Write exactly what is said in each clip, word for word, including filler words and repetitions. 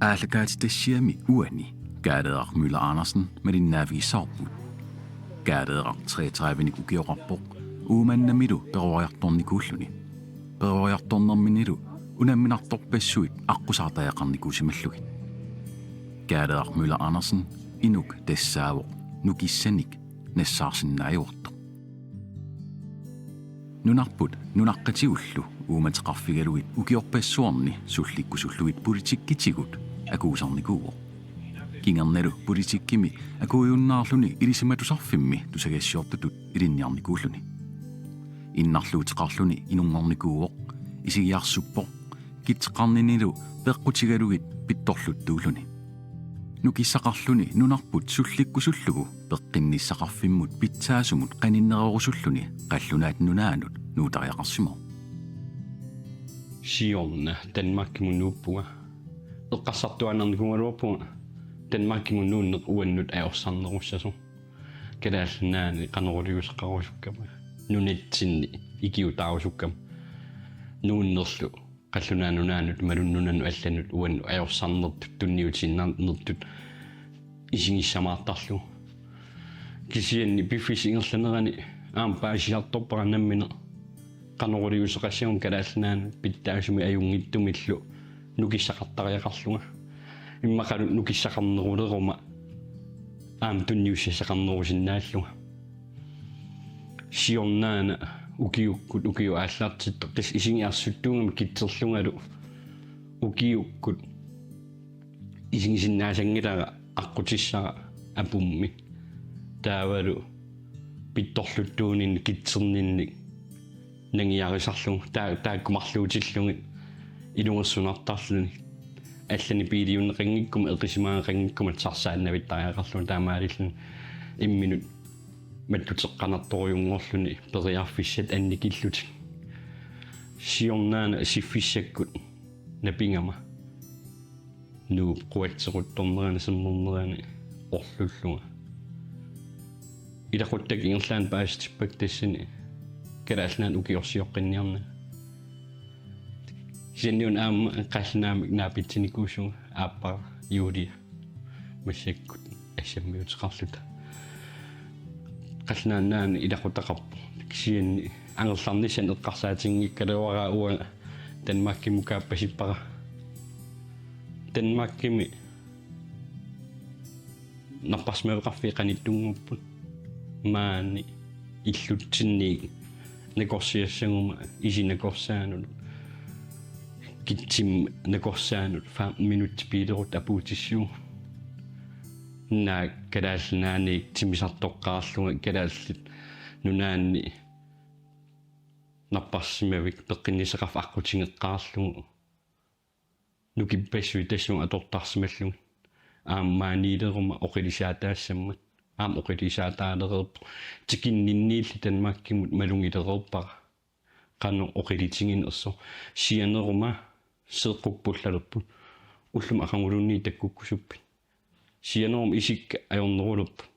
Aallakaatitassiami uani Kaaleeraq Møller Andersen malinnaavigissavarput. Kaaleeraq treogtredivenik ukioqarpoq Uummannamilu peroriartornikuulluni. Peroriartornerminilu unamminartorpassuit aqqusaartariaqarnikuusimallugit. Kaaleeraq Møller Andersen inuk tassaavoq nukissanik nassaarsinnaajuartoq. Nunarput nunaqqatigullu uummateqarfigalugit ukiorpassuarni sullikkusullugit politikkitigut akuusarnikuuvoq. Kingornalu politikkimi akuujunnaarluni ilisimatusarfimmi tusagassiortutut ilinniarnikuulluni. Innarluuteqarluni inunngornikuuvoq, isigiarsuppoq, killeqarninilu peqqutigalugit pittorluttuulluni. Nukissaqarluni nunarput sullikkusullugu peqqinnissaqarfimmut pitsaasumut qaninnerorusulluni Qallunaat Nunaannut nuutariaqarsimavoq. Siorna Danmarkimut nuuppunga. Eqqarsartuaannarnikuugaluarpunga Danmarkimut nuunneq uannut ajorsarnerussasoq. Kalaallit Nunaanni qanoq iliuuseqarusukkama, nunatsinni ikiuutaarusukkama, nuunnerlu Qallunaat Nunaannut imaluunniit nunanut allanut uannut ajorsarnertut tunniutiinnarnertut isigissamaartarlugu. Kisianni piffissap ingerlanerani aamma paasisartorpara nammineq qanoq iliuuseqassaguma Kalaallit Nunaannut pitsaasumik ajunngitsumillu nukissaqartariaqarlunga. Immaqalu nukissaqarneruleruma aamma tunniussassaqarnerusinnaallunga. Siornaana ukiukkut ukiut aallartittoq, tassa isigiarsuttuugama killeqarlungalu ukiukkut isigisinnaasanngilara aqqutissara apummi. Taavalu pittorluttuuninni killeqarninni nangiarisarlugu taa-, taakku marluutillugit ilungersunartarluni. Allanik biiliunneqanngikkuma, eqisimaanngeqanngikkuma sarsaannavittariaqarlugu taamaalilluni imminut mattuteqqanartorujunngorluni periarfissat annikillutik. Siornaana siffissakkut napigama Nuup quatsequttornerani sermernerani orlullunga. Ilaquttakka ingerlaannaq paasitippakka tassani Kalaallit Nunaanni ukiorsioqqinniarnanga. Kisianni una aamma Qallunaamik naapitsinikuusunga aappara Julia. Massakkut assammiuteqarluta. Qallunaat Nunaanni ilaqutaqarpoq. Kisianni angerlarnissannut eqqarsaatiginngikkaluarpara uanga Danmarkimukaappasippara. Danmarkimi napparsimaveqarfiit qanittunnguupput. Maani illutsinniit nakorsiassaguma isi nakorsaanut, killip nakorsaanut femten minutsit biilerutta apuutissuugut. Naak Kalaallit Nunaanniit timmisartoqqaarlunga Kalaallit Nunaanni napparsimavik peqqinnissaqarfik aqqutigeqqaarlugu. Nukippassuit tassunga atortarsimallugit. Aamma maaniileruma oqilisaataassammat. Aamma oqilisaataalereerpoq. Tikinninniilli Danmarkimut malugilereerpara. Qanoq oqilitiginersoq. Sianeruma seeqqukkullalerput. Ullumi aqaguluunniit takkukkusuppit. Sianeruma isikka ajornerulerput.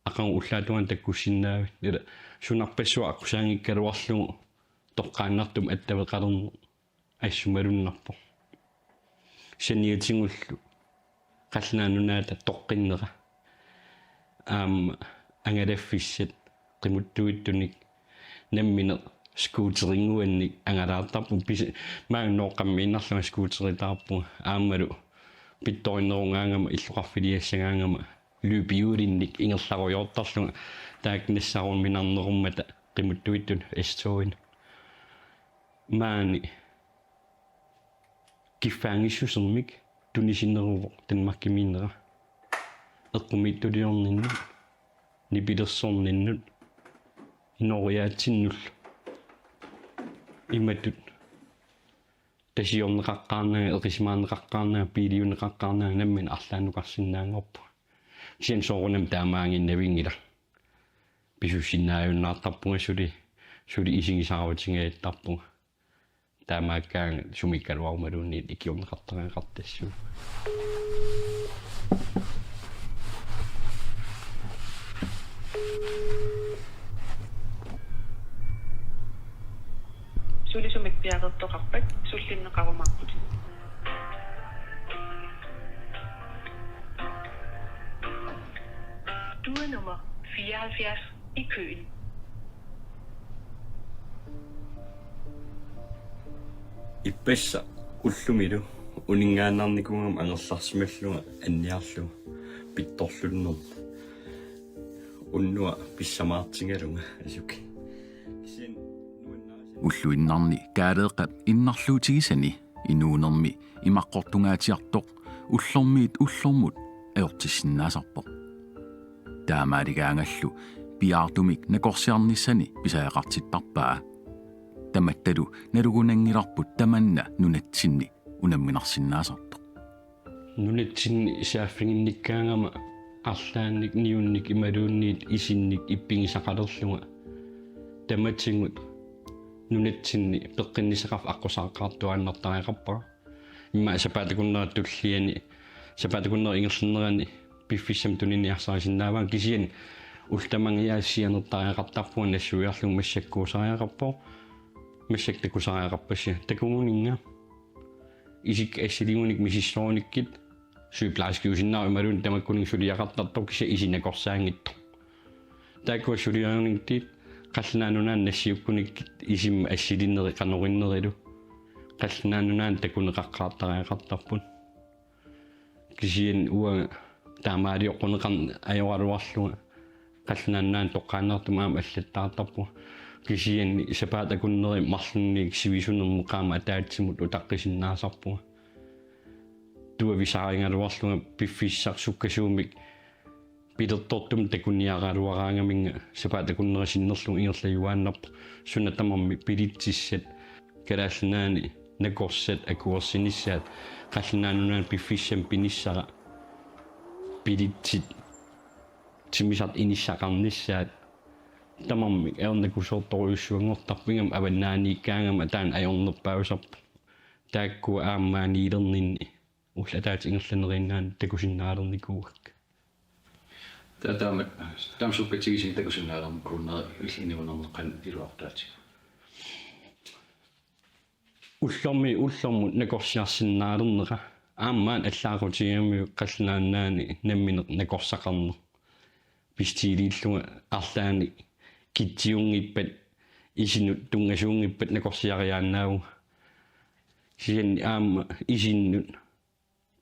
Aqagu ullaap tungaanut takkussinnaavit. Ila sunarpassuit aqqusaanngikkaluarlugu toqqaannartumik attaveqalerneq assut malunnarpoq. Saniatigullu Qallunaat Nunaata toqqinnera. Aamma angalaffissat qimuttuittunik nammineq scooterinnguannik angalaartarpunga pis-, maanga Nooqqammiinnarlunga scooteritaarpunga aammalu pittorinnerugaangama illoqarfiliassagaangama løbehjulinnik ingerlarujoortarlunga taakku nassaarunarnerummata qimuttuittunut S-toginut. Maani kiffaanngissusermik tunisineruvoq Danmarkimiinnera. Eqqumiitsuliorninnut, nipilersorninnut, inooriaatsinnullu. Imatut tasiorneqaqqaarnanga, eqisimaarneqaqqaarnanga, biiliunneqaqqaarnanga nammineq arlaannukarsinnaanngorpunga. Kisianni soorunami taamaaginnavinngilaq. Pisussinnaajunnaartarpunga suli, suli isigisaarutigigaattarpunga. Taamaakkaangat sumiikkaluarumaluunniit ikiorneqartariaqartassuuvoq. Sulisumik piareertoqarpat sullinneqarumaarputit. Du er nummer fireoghalvfjerds i køen. Ippassaq ullumilu uninngaannarnikuugama angerlarsimallunga anniarlugu pittorlunnermut. Unnuaq pissamaartigalunga asuki. Ulluinnarni Kaaleeqqap innarluutigisani inuunermi imaqqortungaatsiartoq ullormiit ullormut ajortissinnaasarpoq. Taamaaligaangallu piaartumik nakorsiarnissani pisariaqartittarpaa. Tamattalu nalugunanngilarput tamanna nunatsinni unamminarsinnaasartoq. Nunatsinni saaffiginnikkaangama arlaannik, niunnik imaluunniit isinnik ippigisaqalerlunga tamatigut nunatsinni peqqinnissaqarfik aqqusaaqqaartuaannartariaqarpara. Immaqa sapaatip akunnera tulliani, sapaatip akunnera ingerlanerani piffissami tuniniarsarisinnaavara, kisianni ullut tamangajaasa sianertariaqartarpunga nassuiarlugu massakkuusariaqarpoq, massakkut takusariaqarpassi. Takuguninnga isikka assiligunik misissorunikkit sygeplejerskeusinnaavoq imaluunniit tamakkuninnga suliaqartartoq kisianni isi nakorsaanngitsoq. Taakkua suliarinermut Qallunaat Nunaanni nassiukkunikkit isima assilinerit qanoq innerilu Qallunaat Nunaanni takuneqaqqaartariaqartarput. Kisianni uanga taamaalioqquneqarneq ajoraluarlunga Qallunaat Nunaanni toqqaannartumik aamma allattaartarpunga. Kisianni sapaatip akunneri marlunnik sivisunermut qaammat ataatsimut utaqqisinnaasarpunga. Tuavisaarigaluarlunga piffissaq sukkasuumik pilertortumik takuniaraluaraangaminnga sapaatip akunnera sinnerlugu ingerlajuaannarpoq. Suna tamarmi bilitsissat, Kalaallit Nunaanni nakorsat akuersinissaat, Qallunaat Nunaanni piffissami pinissara bilitsit timmisartut inissaqarnissaat, tamarmik ajornakusoortorujussuanngortarput, ingammik avannaaniikkaangama taanna ajornerpaasarpoq. Taakkua aamma maaniilerninni ullut ataatsip ingerlaneriinnaani takusinnaalernikuuakka. Taava taama, taama sukkatigisumik takusinnaalernikuunera illit inuunermi qanoq iluartaatigaa? Ullormiit ullormut nakorsiarsinnaalernera, aamma maani allaaqutigigamiuk Qallunaat Nunaanni nammineq nakorsaqarneq. Pistiliillunga arlaannik kitsiunngippat, isinut tunngasuunngippat nakorsiariaannaavunga. Kisianni aamma isinnut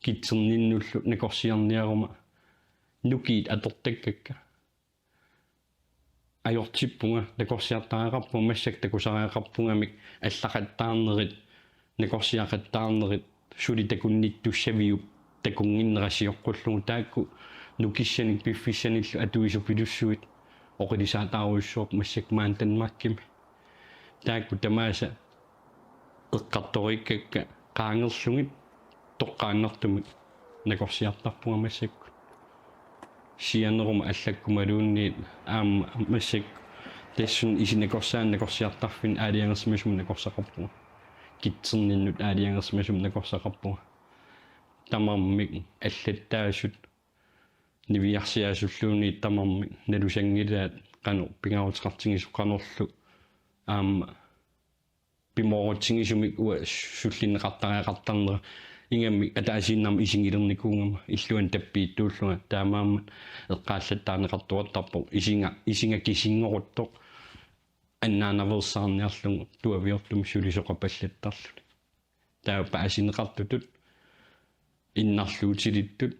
kitserninnullu nakorsiarniaruma nukiit atortakkakka. Ajortippunga, nakorsiartariaqarpunga, massakkut takusariaqarpungamik allaqattaarnerit, nakorsiaqattaarnerit, suli takunnittussaviup takunnginnera sioqqullugu, taakku nukissanik piffissanillu atuisupilussuit oqilisaataarujussuupput massakkut maani Danmarkimi. Taakku tamaasa eqqartoriikkakka qaangerlugit toqqaannartumik nakorsiartarpunga massakkut. Sianeruma allakkumaluunniit aamma massakkut tassunga isi nakorsaanni nakorsiartarfinni aalajangersimasumik nakorsaqarpunga. Kitserninnut aalajangersimasumik nakorsaqarpunga. Tamarmik allattaasut niviarsiaasulluunniit tamarmik nalusanngilaat qanoq pingaaruteqartigisoq, qanorlu aamma pimoorutsigisumik uanga sullinneqartariaqartarnera, ingammik ataasiinnarmik isingilernikuugama illuanni tappiittuullunga, taamaammat eqqaallattaarneqartuartarpoq isiga, isiga kisinngoruttoq annaanaveersaarniarlugu tuaviortumik sulisoqapallattarluni. Taava paasineqartutut, innarluutilittut,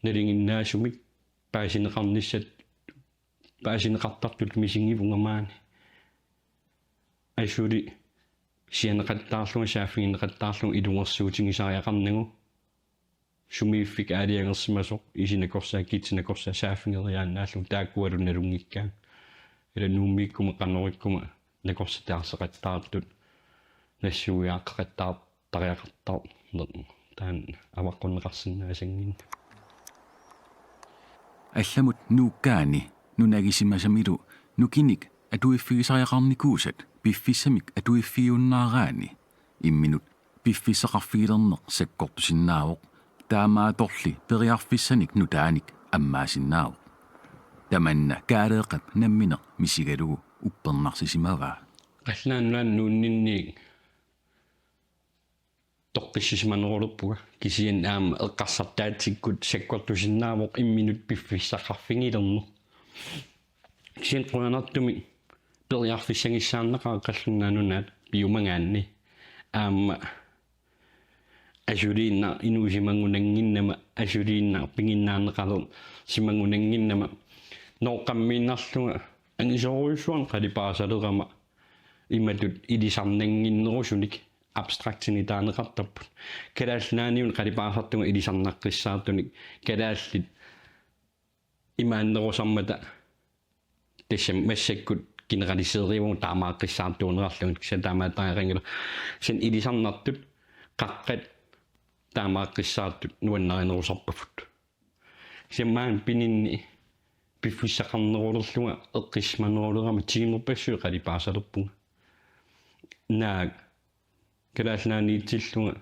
nalinginnaasumik paasineqarnissat, paasineqartartut misigivunga maani. Asuli sianeqattaarlunga, saaffiginneqattaarlunga iluarsuutigisariaqarnagu. Sumiiffik aalajangersimasoq, isi nakorsaa, kitsi nakorsaa saaffigeriaannaallugu, taakkualu nalunngikkaangat. Ila Nuummiikkuma qanorikkuma nakorsataarseqattaartut nassuiaaqqeqattaartariaqartarneq taanna avaqqunneqarsinnaasannginnami. Allamut nuukkaani nunagisimasamilu nukinnik atuiffigisariaqarnikuusat piffissamik atuiffigiunnaaraanni imminut piffissaqarfigilerneq sakkortusinnaavoq, taamaattorli periarfissanik nutaanik ammaasinnaavoq. Tamanna Kaaleeqqap nammineq misigalugu uppernarsisimavaa. Qallunaat Nunaanni nuunninni toqqissisimanerulerpunga, kisianni aamma eqqarsartaatsikkut sakkortusinnaavoq imminut piffissaqarfigilerneq. Kisianni qujanartumik periarfissagissaarnaqaaq Qallunaat Nunaat piumagaanni. Aamma asuliinnaq inuusimagunannginnama, asuliinnaq piginnaarneqalersimagunannginnama, nooqqammiinnarlunga angisoorujussuarnik qalipaasalerama imatut ilisarnannginnerusunik abstraktinitaaneqartarput. Kalaallit Nunaanniunit qalipaasartunga ilisarnaqqissaartunik, kalaallit imaannerusarmata, tassami massakkut generaliseerivagut taamaaqqissaartuunerarlugit, kisianni taamaattariaqanngilaq. Kisianni ilisarnartut qaqqat taamaaqqissaartut nuannarinerusarpagut. Kisianni maani pininni piffissaqarnerulerlunga eqqissisimanerulerama tiimerpassuit qalipaasalerpunga. Naak Kalaallit Nunaanniitsillunga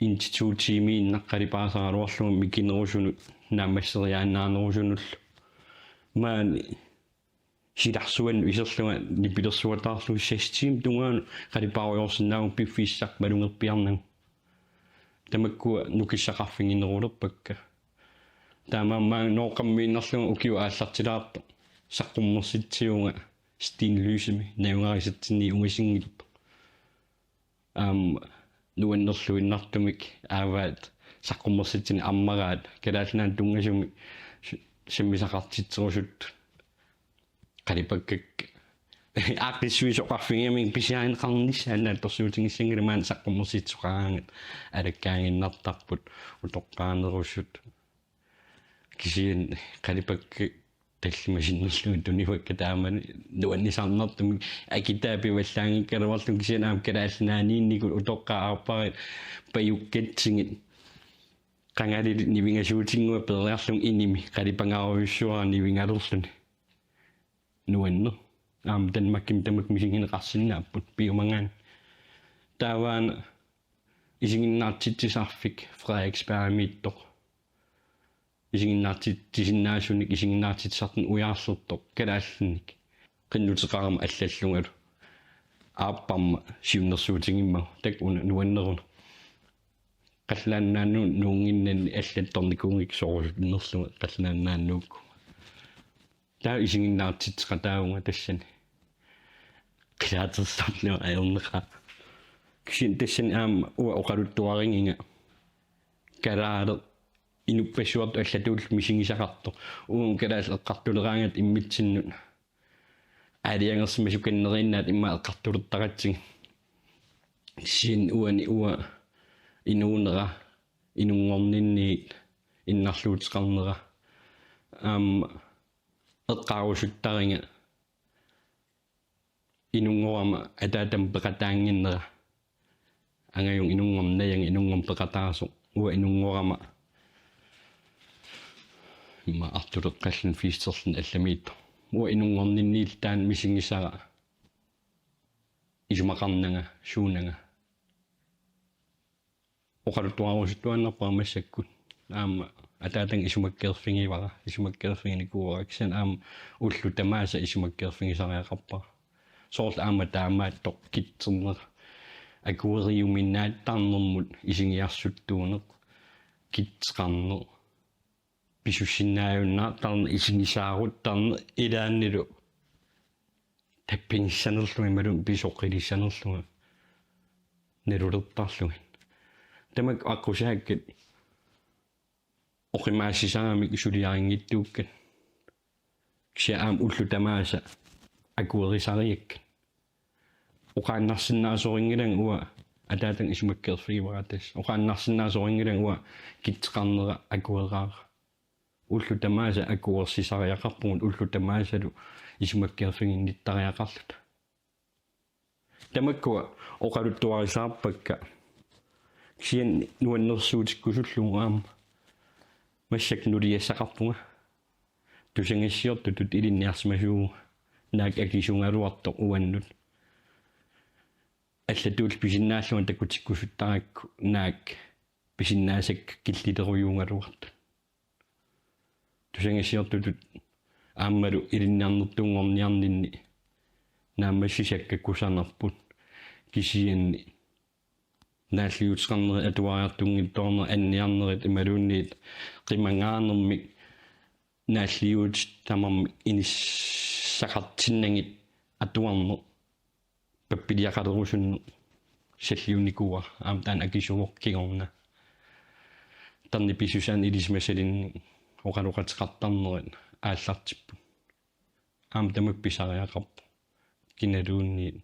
en til to tiimiinnaq qalipaasaraluarlunga mikinerusunut naammasseriaannaanerusunullu. Maani silarsuannut iserlunga nipilersuataarlunga seks tiimit tungaanut qalipaarujoorsinnaavugut piffissaq malugerpiarnagu. Tamakkua nukissaqarfiginerulerpakka. Taamaammat nooqqammiinnarlunga ukioq aallartilaartoq saqqummersitsivunga Stenløsemik, najugarisatsinnit ungasinngitsoq. Aamma nuannerluinnartumik aavaat saqqummersitsineq ammaraat, Kalaallit Nunaannut tunngasumik s-, sammisaqartitserusuttut qalipakkakka. Aaqqissuisoqarfigigamik pisiarineqarnissaat naatsorsuutigissanngilaq, maani saqqummersitsisoqaraangat alakkaaginnartarput utoqqaanerusut. Kisianni qalipakkat tallimat sinnerlugit tunivakka taamani nuannisarnartumik, akitaa pivallaanngikkaluarlunga, kisianni aamma Kalaallit Nunaanniinnikut utoqqaat aappariit pajukkatsigit qangali nivingasuutinnguaq peeriarlunga inimi qalipangaarujussuara nivingalerluni. Nuanneq. Aamma Danmarkimi tamakku misigineqarsinnaapput piumagaanni. Taavaana isiginnaartitsisarfik Frederiksbergimiittoq. Isiginnaartitsisinnaasunik isiginnaartitsisartunik ujaarlertoq kalaallinnik. Qinnuteqarama allallungalu. Aapparma siunnersuutigimmagu. Taakku una nuanneruneq. Qallunaat Nunaannut nuunnginnanni allattornikuunngikkiga soorunnerlunga Qallunaat Nunaannuukkuma. Taava isiginnaartitseqataavunga tassani. Qilaatersorlunga ajorneqaaq. Kisianni tassani aamma uanga oqaluttuarigiga kalaaleq inuppassuartut allatullu misigisaqartoq. Uagut kalaallit eqqartuleraangatta immitsinnut aalajangersimasukanneriinnaat immaqa eqqartulertaratsigit. Kisianni uani uanga inuunera, inunngorninniit innarluuteqarnera. Aamma eqqaarusuttariga inunngorama ataatama peqataannginnera. Angajunga inunngormat, najanga inunngormat peqataasoq. Uanga inunngorama immaqa artuleqqalluni fiisterluni allamiittoq. Uanga inunngorninniillu taanna misigisara isumaqarnanga, suunanga. Oqaluttuarusuttuaannarpara massakkut. Aamma ataataga isumakkeerfigivara, isumakkeerfiginikuuara, kisianni aamma ullut tamaasa isumakkeerfigisariaqarpara. Soorlu aamma taamaattoq kitsernera. Akueriuminaattarnermut isigiarsuttuuneq, kitseqarneq, pisussinnaajunnaartarneq, isigisaaruttarneq, ilaannilu tappigissanerlunga imaluunniit pisoqilissanerlunga nalulertarlugit. Tamakku aqqusaakkat oqimaatsisaramik suliarinngitsuukkat. Kisianni aamma ullut tamaasa akuerisariakkat. Oqaannarsinnaasorinnginnama uanga ataataga isumakkeerfigivara tassa. Oqaannarsinnaasorinnginnama uanga kitseqarnera akueraara. Ullut tamaasa akuersisariaqarpugut, ullut tamaasalu isumakkeerfiginnittariaqarluta. Tamakkua oqaluttuarisaarpakka. Kisianni nuannersuutikkusullugu aamma. Massakkut nuliassaqarpunga. Tusagassiortutut ilinniarsimasuuvunga. Naak akisugaluartoq uannut. Allatullu pisinnaallunga takutikkusuttarakku naak pisinnaasakka killilerujuugaluartut. Tusagassiortutut aammalu ilinniarnertuunngorniarninni naammassisakka kusanarput, kisianni naalliuteqarnerit atuariartunngitsoornerit anniarnerit imaluunniit qimangaanermik naalliuutit tamarmik inissaqartinnagit atuarneq pappiliaqalerusunneq salliunnikuuara, aamma taanna akisuuvoq kingorna. Tarnip pissusaanik ilisimasalinnik oqaloqateqartarnerit aallartipput. Aamma tamakku pisariaqarpoq. Kinaluunniit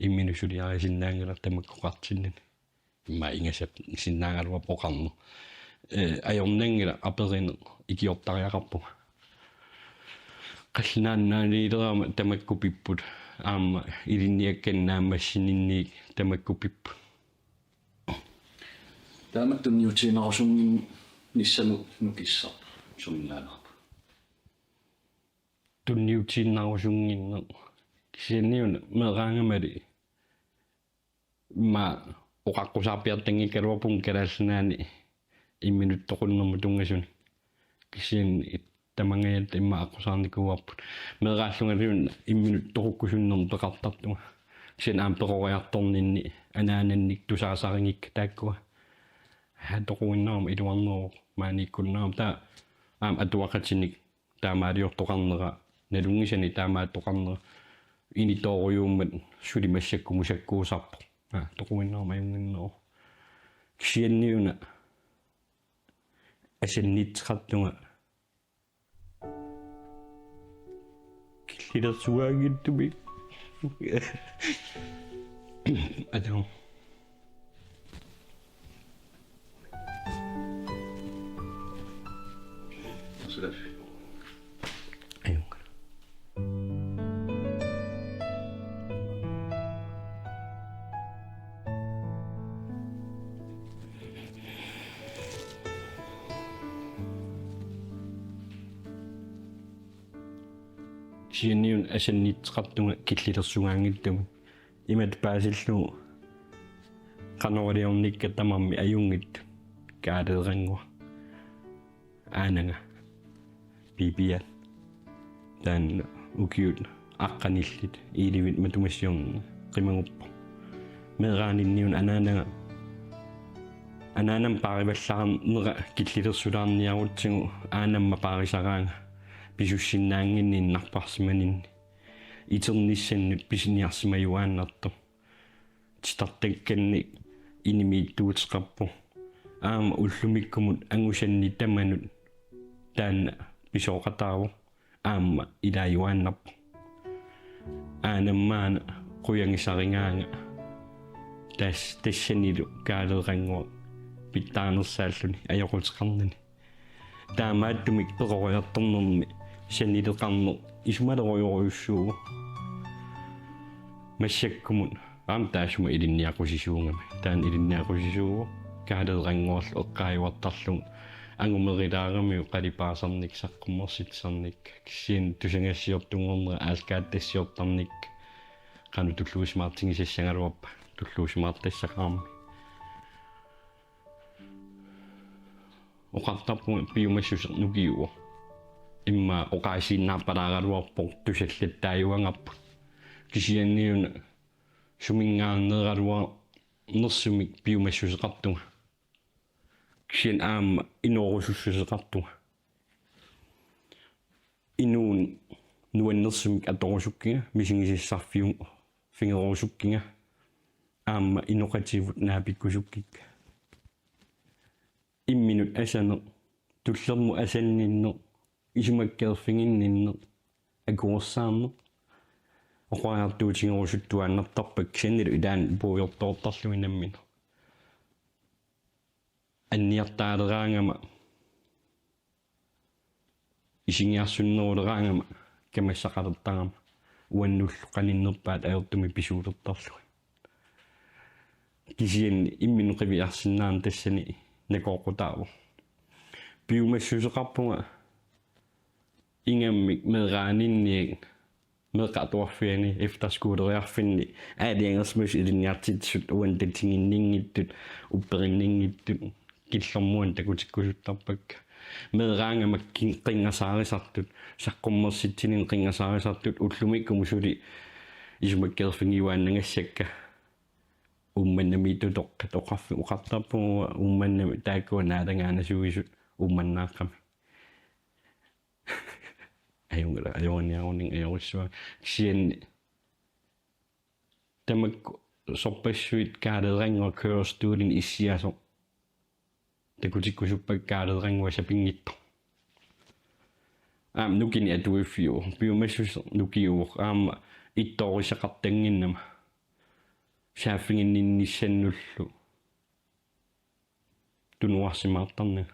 imminut suliarisinnaanngilaq tamakku oqartinnani. Immaqa ingasasinnaagaluarpoq oqarneq. Ee, ajornanngilaq aperineq, ikiortariaqarpunga. Qallunaat Nunaanniilerama tamakkupipput, aamma ilinniakkani naammassininniit tamakkupipput. Taama tunniutiinnarusunnginnissamut nukissaq suminngaanneerpoq? Tunniutiinnarusunnginneq kisianniuna meeraangamali, immaqa oqaqqusaarpiartanngikkaluarpunga Kalaallit Nunaanni imminut toqunnermut tunngasunik. Kisianni tamangajatta immaqa aqqusaarnikuuarput. Meeraallungaluunniit imminut toqukkusunnermut peqartartunga. Kisianni aamma peroriartorninni anaanannik tusaasarigikka taakkua. Haa, toquinnarama iluarneruvoq maaniikkunnaarama. Taava aamma atuaqatinik taamaaliortoqarnera, nalunngisanik taamaattoqarnera initoorujuummat suli massakkut musakkuusarpoq. Aa, toquinnarama ajunnginneruvoq. Kisianniuna asannitseqartunga killilersugaanngitsumik. Atau. Ajunngilaq. Kisianniuna asannitseqartunga killilersugaanngitsumik. Imatut paasillugu qanoq iliornikka tamarmik ajunngitsut Kaaleerannguaq. Aananga Pipiaq. Taanna ukiut aqqanillit ellevit matuma siorna qimaguppoq. Meeraaninniuna anaanaga, anaanama paarivallaarnera killilersulaarniarutsigu aanama paarisaraanga pisussinnaannginninni napparsimaninni. Iternissannut pisiniarsimajuaannartoq. Titartakkannik inimiittuuteqarpoq. Aamma ullumikkumut angusanni tamanut taanna pisooqataavoq. Aamma ilaajuaannarpoq. Aanama maani qujagisarigaanga. Tas-, tassanilu Kaaleerannguaq pitsaanersaalluni ajoquteqarnani. Taamaattumik peroriartornermi sanileqarneq isumalerujorujussuuvoq. Massakkumut aamma taassuma ilinniaqusisuugami. Taanna ilinniaqusisuuvoq Kaaleerannguarlu eqqaajuartarlugu angumerilaaramiuk qalipaasarnikka, saqqummersitsisarnikka, kisianni tusagassiortunngornera aallakaatitassiortarnikka. Qanoq tulluusimaartigisassagaluarpa? Tulluusimaartassaqaarmi. Oqartarpunga piumassuseq nukiuvoq. Immaqa oqaasiinnaarpalaaraluarpoq, tusallattaajuagarput. Kisianniuna suminngaanneeraluarnersumik piumassuseqartunga. Kisianni aamma inoorusussuseqartunga. Inuuneq nuannersumik atorusukkiga, misigisassarfiu-, figerusukkiga, aamma inoqativut naapikkusukkikka. Imminut asaneq, tullermut asanninneq, isumakkeerfiginninneq, akuersaarneq, oqariartuutigerusuttuaannartarpakka, kisiannili ilaanni puigortoortarlugit nammineq. Anniartaaleraangama, isigiarsunneruleraangama, kamassaqalertarama, uannullu qaninnerpaat ajortumik pisuulertarlugit. Kisianni imminut qiviarsinnaaneq tassani nakooqqutaavoq. Piumassuseqarpunga ingammik meeraaninniit meeqqat atuarfianni efterskoleriarfinni aalajangersimasut ilinniartitsisut uani tatiginninngitsut, upperinninngitsut, killormut takutikkusuttarpakka. Meeraangama kin-, qinngasaarisartut, saqqummersitsininni qinngasaarisartut, ullumikkumut suli Isumakkeerfigiuaannagassakka Uummannamiittutoqqat oqarfi-, oqartarpugut Uummannami taakkua naalagaanasuisut Uummannaaqqami. Ajunngilaq, ajoriniarunninga ajorissavara. Kisianni tamakku sorpassuit Kaalerannguaq kørestolini issiasoq. Takutikkusuppakka Kaalerannguaq sapinngitsoq. Aamma nukinnik atuiffiuvoq, piumassuseq nukiuvoq, aamma ittoorissaqartannginnama. Saaffiginninnissannullu tunuarsimaartarnanga.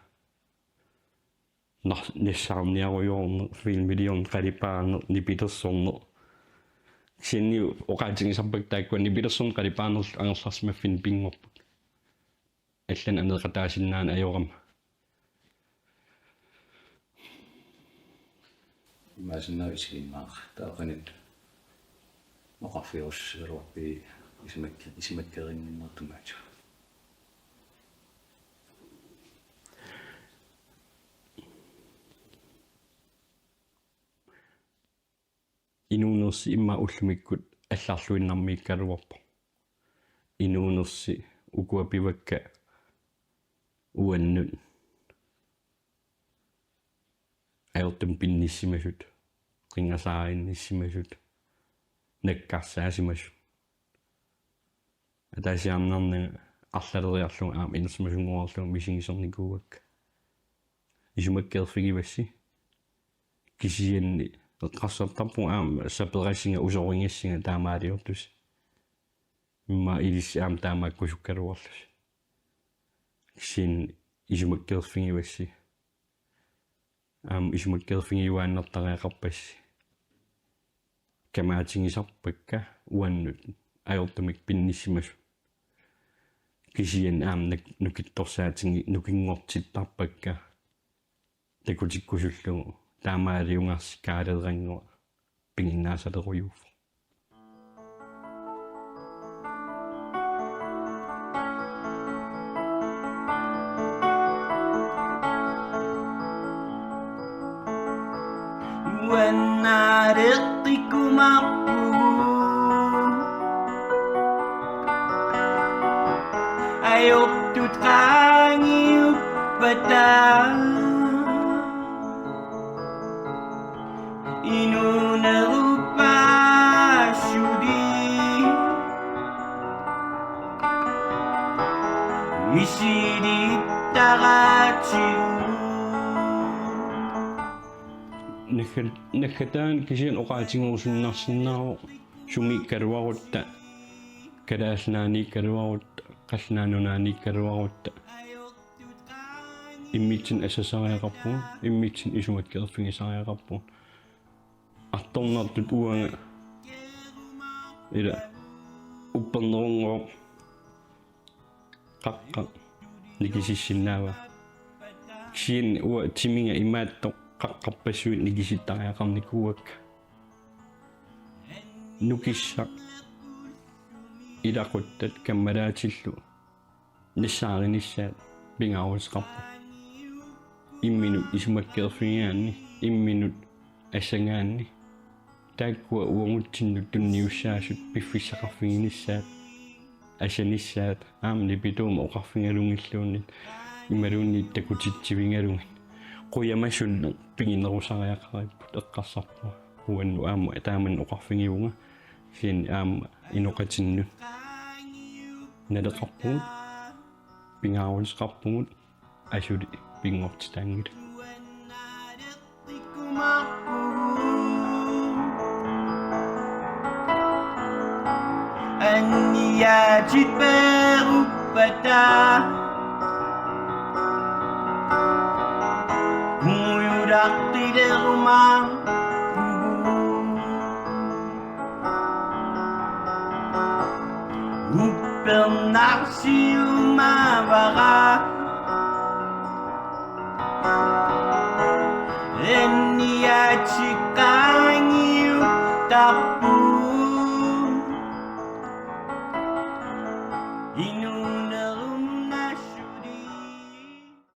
Nar-, nassaarniarujoorneq, filmiliorneq, qalipaaneq, nipilersorneq. Kisianni oqaatigisarpakka taakkua nipilersorneq qalipaanerlu angerlarsimaffinnik pinngorput. Allanik aneeqataasinnaaneq ajorama. Imaassinnaavoq isiginnaaraq. Taava qanoq oqarfigerusussaagaluarpit isumak-, isumakkeerinninneq tungaatigut? Inuunersi immaqa ullumikkut allarluinnarmiikkaluarpoq. Inuunersi ukua pivakka uannut ajortumik pinnissimasut, qinngasaarinnissimasut, nakkarsaasimasut. Ataasiaannarnanga arlaleriarlugu aamma inersimasunngoreerlugu misigisarnikuuakka. Isumakkeerfigivassi. Kisianni eqqarsartarpunga aamma saperassiga usorigassaga taamaaliortusi. Immaqa ilissi aamma taamaakkusukkaluarlusi. Kisianni isumakkeerfigivassi. Aamma isumakkeerfigiuaannartariaqarpassi. Kamaatigisarpakka uannut ajortumik pinnissimasut. Kisianni aamma nak-, nukittorsaatigi-, nukinngortittarpakka. Takutikkusullugu taamaaliungaarsi Kaalerannguaq piginnaasalerujuuffoq. Uannaaleqqikkumaarpugut ajortut qaangiuppata. Inuunerup paasissutit misilittaratsigu. Naggat-, naggataani kisianni oqaatigerusunnarsinnaavoq sumiikkaluarutta, Kalaallit Nunaanniikkaluarutta, Qallunaat Nunaanniikkaluarutta. Immitsinnut asasariaqarpugut, immitsinnut isumakkeerfigisariaqarpugut. Artornartut uanga ila uppernerunngooq qaqqaq nikisissinnaavaa. Kisianni uanga timiga imaattoq qaqqarpassuit nikisittariaqarnikuuakka. Nukissaq ilaquttat kammalaatillu nassaarinissaat pingaaruteqarpoq. Imminut isumakkeerfigigaanni, imminut asagaanni. Taakkua uagutsinnut tunniussaasut piffissaqarfiginissaat, asanissaat, aamma nipituumik oqarfigalugilluunniit, imaluunniit takutitsivigalugit. Qujamasunik piginerusariaqaripput eqqarsarpunga. Uannut aamma taamannak oqarfigivunga, kisianni aamma inoqatinnut naleqarpugut, pingaaruteqarpugut, asuli pinngortitaanngilaq. Anniaatit peeruppata kungujulaqqileruma. Uppernarsiumavara